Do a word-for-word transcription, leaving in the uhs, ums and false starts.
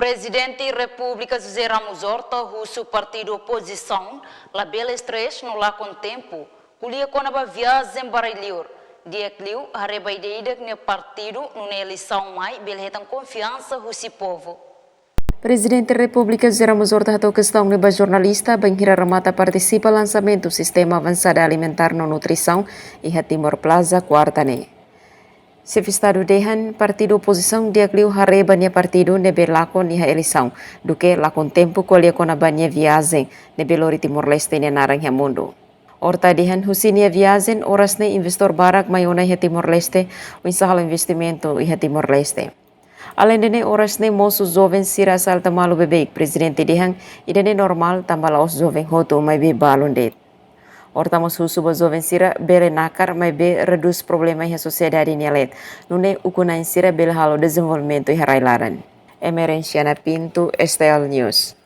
Prezidente Repúblika José Ramos Horta husu partidu opozisaun labele stress no lakon tempu, ko'alia kona-ba viajen ba rai-li'ur, di'ak-liu haree ba ida-idak nia partidu, nune'e eleisaun mai bele hetan konfiansa husi povu. Prezidente Repúblika José Ramos Horta hato'o kestaun ne'e ba jornalista bainhira remata partisipa lansamentu Sistema Avansada Alimentár no Nutrisaun iha Timor Plaza, kuarta ne'e. Xefe Estadu dehan partidu opozisaun di'ak-liu haree ba nia partidu ne'ebé lakon iha eleisaun, duké lakon tempu ko'alia kona-ba nia viajen ne'ebé lori Timor-Leste nia naran iha mundu. Horta dehan husi nia viajen oras ne'e investór barak mai ona iha Timor-Leste, oinsá halo investimentu iha Timor-Leste. Aleinde ne'e oras ne'e mosu joven sira asalta malu beibeik. Prezidente dehan ida-ne'e normál tanba la'ós joven hotu maibé balun de'it. Horta mós husu ba joven sira bele nakar maibé redús problema iha sosiedade nia leet, nune'e ukun-na'in sira bele halo dezenvolvimentu iha rai-laran. Emerenciana Pinto, S T L News.